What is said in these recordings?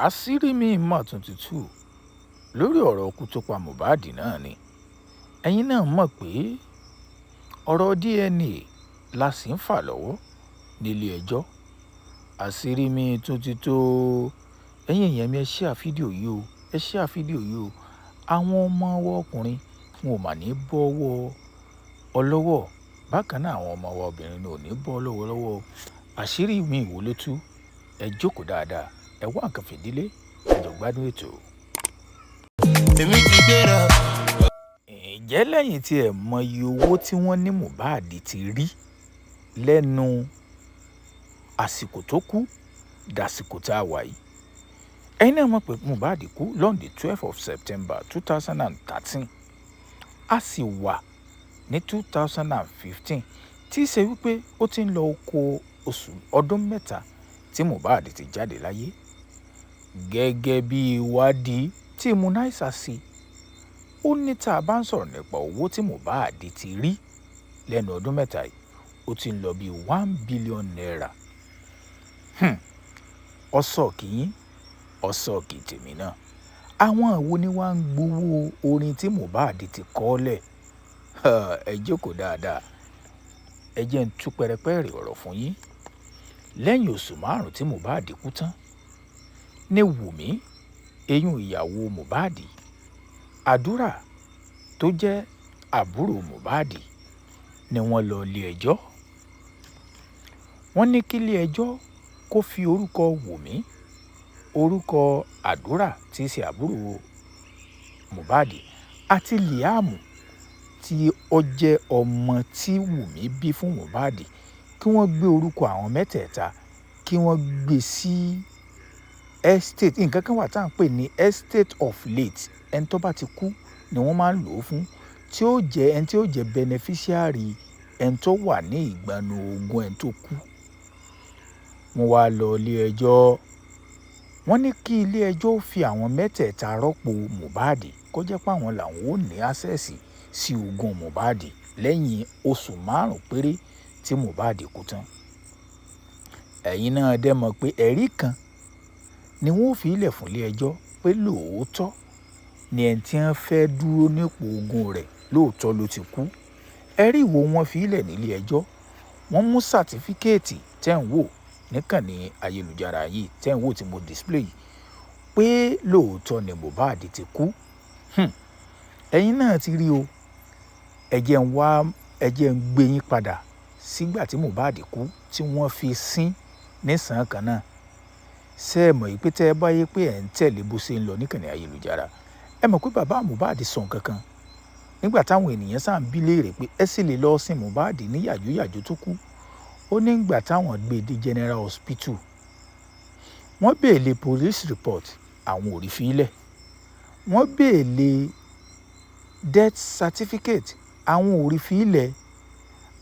Àṣírí mi-ín mà tún ti tú lórí ọ̀rọ̀ ikú tó pa Mohbad náà ni. Ẹ̀yin náà mọ̀ pé ọ̀rọ̀ DNA la ṣì ń fà lọ́wọ́ nílé-ẹjọ́. Àṣírí mi-ín tún ti tú o. Ẹ̀yin èèyàn mi, ẹ share fídíò yìí o. Ẹ share fídíò yìí o. Àwọn ọmọ wa ọkùnrin wọn ò mà ní bọ́wọ́ ọlọ́wọ́. Bákan náà, àwọn ọmọ wa obìnrin náà ò ní bọ́ lọ́wọ́ lọ́wọ́. Àṣírí mi wo ló tú? Ẹ jókòó dáadáa, ẹ wá nǹkan fìdílé, ẹ jọ gbádùn ètò. Èmi ti gbéra. Ǹjẹ́ lẹ́yìn tí ẹ mọ iye owó tí wọ́n ní Mohbad ti rí lẹ́nu àsìkò tó kú dàsìkò tá a wà yìí? Ẹ̀yin náà mọ̀ pé Mohbad kú on the 12 of September 2013. A sì wà ní 2015, tí í ṣe wípé ó ti ń lọ oko oṣù ọdún 3 tí Mohbad ti jáde láyé. Gẹ́gẹ́ bí ìwádìí tí Múnáísà ṣe, ó ní tá a bá ń sọ̀rọ̀ nípa owó tí Mohbad ti rí lẹ́nu ọdún 3 yìí, ó ti ń lọ bí ₦1 billion. Ọ̀sọ̀ọ̀kì yín, ọ̀sọ̀ọ̀kì tèmi náà. Àwọn wo ni wọ́n ń gbowó orin tí Mohbad ti kọ lẹ̀? Ẹ jókòó dáadáa. Ẹ jẹ́ ń tú pẹrẹpẹrẹ ọ̀rọ̀ fún yín. Lẹ́yìn oṣù 5 tí Mohbad kú tán, ní Wùmí, eyín ìyàwó Mohbad, Àdúrà tó jẹ́ àbúrò Mohbad, ni wọ́n lọ ilé ẹjọ́. Wọ́n ní kí ilé ẹjọ́ kó fi orúkọ Wùmí, orúkọ Àdúrà tí í ṣe àbúrò Mohbad, àti Liam tí ó jẹ́ ọmọ tí Wùmí bí fún Mohbad, kí wọ́n gbé orúkọ àwọn mẹ́tẹ̀ẹ̀ta, kí wọ́n gbé sí estate. Nǹkan kan wà tí à ń pè ní estate of late. Ẹni tó bá ti kú ni wọ́n máa ń lò ó fún, tí ó jẹ́ ẹni tí ó jẹ́ beneficiary, ẹni tó wà ní ìgbọnnu ogún ẹni tó kú. Wọ́n wá lọ ilé ẹjọ́. Wọ́n ní kí ilé ẹjọ́ fi àwọn mẹ́tẹ̀ẹ̀ta rọ́pò Mohbad, kó jẹ́ pé àwọn làwọn ó ní access sí ogún Mohbad lẹ́yìn oṣù 5 péré tí Mohbad kú tán. Ẹ̀yin náà dẹ̀ mọ̀ pé ẹ̀rí kan ni wọ́n ó fi ilẹ̀ fún ilé ẹjọ́ pé lóòótọ́ ni ẹni tí wọ́n fẹ́ dúró nípò ogún rẹ̀, lóòótọ́ ló ti kú. Ẹ̀rí wo wọ́n fi ilẹ̀ nílé ẹjọ́? Wọ́n mú certificate tẹ́ ń wò níkànnì ayélujára yìí, tẹ́ ń wò tí mo display yìí, pé lóòótọ́ ni Mohbad ti kú. Ẹ̀yin náà ti rí o. Ẹ jẹ́ ń wá, ẹ jẹ́ ń gbé yín padà sígbà tí Mohbad kú tí wọ́n fi sín nísàn kan náà. Ṣé ẹ mọ̀ pé tẹ́ ẹ bá yé pé ẹ̀ ń tẹ̀lé bó ṣe ń lọ níkànnì ayélujára, ẹ mọ̀ pé bàbá Mohbad sọ nǹkan kan nígbà táwọn ènìyàn sá ń bi léèrè pé ẹ sì lè lọ sin Mohbad ní yàjóyàjó tó kú. Ó ní ìgbà táwọn gbé dé General Hospital, wọ́n béèrè police report, àwọn ò rí fi í lẹ̀. Wọ́n béèrè death certificate, àwọn ò rí fi í lẹ̀.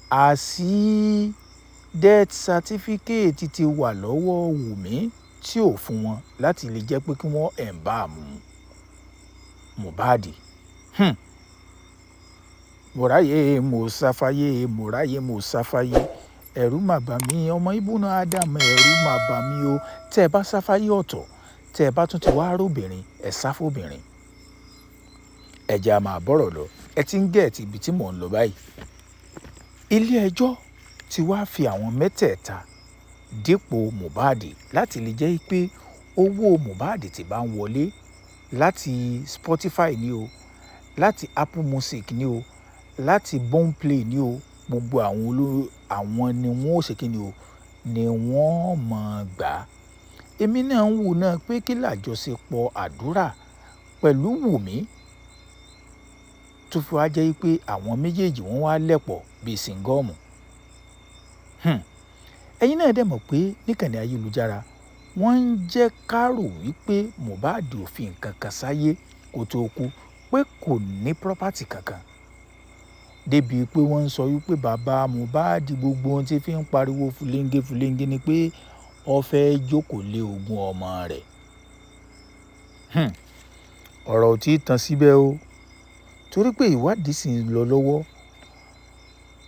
Àṣì death certificate ti wà lọ́wọ́ Wùmí tí ò fún wọn láti lè jẹ́ pé kí wọ́n embalm Mohbad. Mo ráyè, mo sáfáyé, mo ráyè, mo sáfáyé. Ẹ̀rù má bà mí, ọmọ ìbúná Adam, ẹ̀rù má bà mí o. Tẹ́ ẹ bá sáfáyé ọ̀tọ̀, tẹ́ ẹ bá tún ti wá róbìnrin, ẹ sá fóbìnrin. Ẹ jẹ́ a máa bọ̀rọ̀ lọ. Ẹ ti ń get ibi tí mò ń lọ báyìí. Ilé ẹjọ́ ti wá fi àwọn mẹ́tẹ̀ẹ̀ta dípò Mohbad láti lè jẹ́ pé owó Mohbad tí bá ń wọlé láti Spotify ní o, láti Apple Music ní o, láti Boomplay ní o, gbogbo àwọn olóró àwọn ni wọ́n ó ṣe kíni o, ni wọ́n mọ̀ gbà. Èmi náà ń wò náà pé kí làjọṣepọ̀ Àdúrà pẹ̀lú Wùmí tó fi wá jẹ́ wípé àwọn méjèèjì wọ́n wá lẹ̀pọ̀ bí sìngọ́ọ̀mù. Ẹ̀yin náà dẹ̀ mọ̀ pé níkànnì ayélujára wọ́n ń jẹ́ ká rò wípé Mohbad ò fi nǹkan kan sáyé kó tó kú, pé kò ní property kankan. Débi pé wọ́n ń sọ wípé bàbá Mohbad, gbogbo ohun tí fi ń pariwo fúlẹ́ńgé fúlẹ́ńgé ni pé ó fẹ́ jókòó lé ogún ọmọ rẹ̀. Ọ̀rọ̀ ò tí ì tán síbẹ̀ o. Torí pé ìwádìí sì ń lọ lọ́wọ́.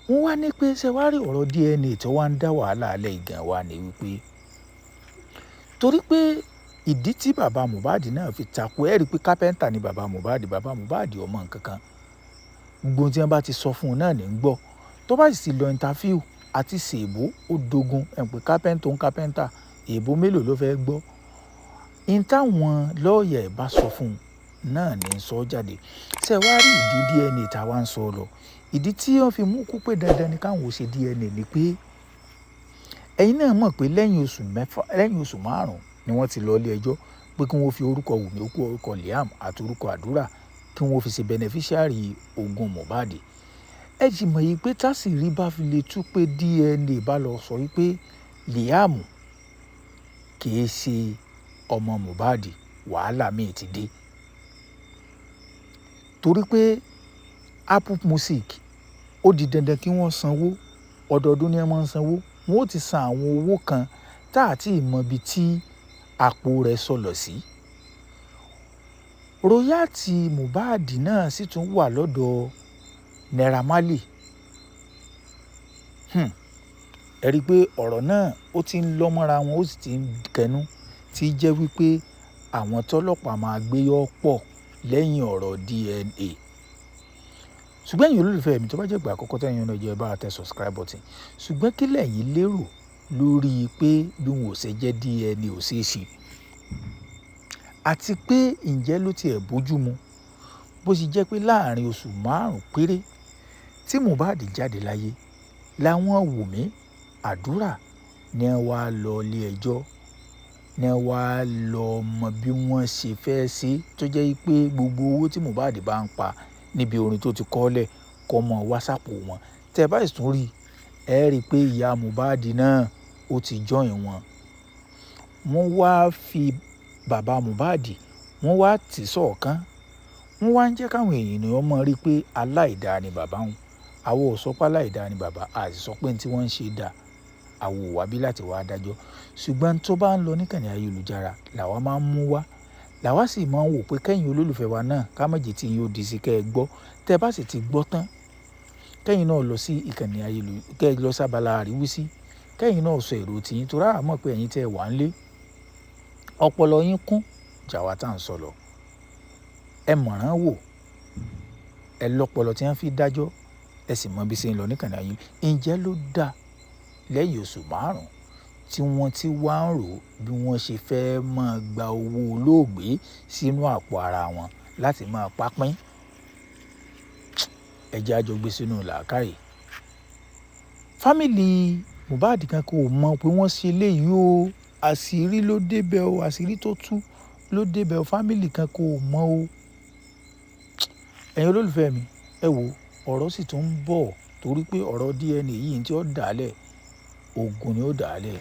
Wọ́n wá ní pé ṣé wàá rí ọ̀rọ̀ DNA tó wá ń dá wàhálà alẹ́ ìgàn wa ni wípé torí pé Ìdí tí bàbá Mohbad náà fi takú, ẹ rí i pé kápẹ́ńtà ni bàbá Mohbad. Bàbá Mohbad ọmọ nǹkan kan, gbogbo tí wọ́n bá ti sọ fún un náà ní ń gbọ́. Tó bá sì lọ interview àti ṣèbó, ó dogun. Ẹ̀ pé kápẹ́ńtà ń kápẹ́ńtà, èèbó mélòó ló fẹ́ gbọ́? In táwọn lọ́ọ̀yà ẹ̀ bá sọ fún un náà ní ń sọ jáde. Ṣé wàá rí ìdí DNA táwa ń sọ lọ? Ìdí tí wọ́n fi mú kú pé dandan ni káwọn ò ṣe DNA ni pé ẹ̀yin náà mọ̀ pé lẹ́yìn oṣù 6, lẹ́yìn oṣù 5 ni wọ́n ti lọ ilé ẹjọ́ pé kí wọ́n fi orúkọ Wùmí, orúkọ Liam àti orúkọ Àdúrà kí wọ́n fi ṣe beneficiary ogún Mohbad. Ẹ sì mọ̀ yìí pé tásìrí bá fi lè tú pé DNA bá lọ sọ wípé Liam kì í ṣe ọmọ Mohbad, wàhálà míì ti dé. Torí pé Apple Music ó di dandan kí wọ́n sanwó, ọdọọdún ni wọ́n máa ń sanwó. Wọ́n ó ti san àwọn owó kan tá àti ìmọ̀ ibi tí àpò rẹ̀ sọlọ̀ sí. Royalty Mohbad náà sì tún wà lọ́dọ̀ Naira Marley. Ẹ rí i pé ọ̀rọ̀ náà ó ti ń lọ́ mọ́ra wọn, ó sì ti ń kẹnu, tí jẹ́ wípé àwọn tọ́lọ́pàá máa gbé yọ pọ̀ lẹ́yìn ọ̀rọ̀ DNA. Ṣùgbọ́n ẹ̀yin olólùfẹ́ mi, tó bá jẹ́ ìgbà àkọ́kọ́ tẹ́yin náà jẹ́, ẹ bá tẹ subscribe button. Ṣùgbọ́n kí lẹ̀yin lérò lórí pé bí wọn ò ṣe jẹ́ DNA ò ṣeé ṣe? Àti pé ǹjẹ́ ló ti ẹ̀ bójú mu bó ṣe jẹ́ pé láàrin oṣù 5 péré tí Mohbad jáde láyé làwọn Wùmí, Àdúrà ní wọ́n á lọ ilé ẹjọ́, ní wọ́n á lọ mọ bí wọ́n ṣe fẹ́ ṣe tó jẹ́ pé gbogbo owó tí Mohbad bá ń pa níbi orin tó ti kọ́lẹ̀ kó mọ wá sápò wọn. Tẹ́ ẹ bá sì tún rí, ẹ rí i pé ìyá Mohbad náà ó ti join wọn. Wọ́n wá fi bàbá Mohbad, wọ́n wá tì sọ́ọ̀kan. Wọ́n wá ń jẹ́ káwọn èèyàn mọ̀ rí pé aláìdáa ni bàbá wọn. Àwa ò sọ pé aláìdáa ni bàbá, a sì sọ pé ohun tí wọ́n ń ṣe dà. Àwa ò wá bí láti wá dájọ́. Ṣùgbọ́n tó bá ń lọ níkànnì ayélujára làwa máa ń mú wá. Làwa sì máa ń wò pé kẹ́yìn olólùfẹ́ wa náà ká má jẹ́ tí yín ó di sí kẹ́ ẹ gbọ́. Tẹ́ ẹ bá sì ti gbọ́ tán, kẹ́yìn náà lọ sí ìkànnì ayélujára, kẹ́ ẹ lọ sábàlá àríwísí, kẹ́yìn náà sọ èrò tí yín, torí a mọ̀ pé ẹ̀yin tí ẹ wà nílé, ọpọlọ yín kún jà wá tá ń sọ lọ. Ẹ mọ̀ràn wò, ẹ lọ́pọlọ tí wọ́n fi dájọ́, ẹ sì mọ bí ṣe ń lọ níkànnì ayélujára. Ǹjẹ́ ló dá lẹ́yìn oṣù 5 tí wọ́n ti wá ń rò bí wọ́n ṣe fẹ́ máa gba owó olóògbé sínú àpò ara wọn láti máa pápín? Ẹ jẹ́ a jọ gbé sínú làákàyè. Fámílì Mohbad kan kò mọ̀ pé wọ́n ṣe léyìí o. Àṣírí ló dé bẹ́ o, àṣírí tó tú ló dé bẹ́ o. Fámílì kan kò mọ̀ o. Ẹ̀yin olólùfẹ́ mi, ẹ wò, ọ̀rọ̀ sì tún ń bọ̀ torí pé ọ̀rọ̀ DNA yìí tí ó dálẹ̀, ogun ni ó dálẹ̀.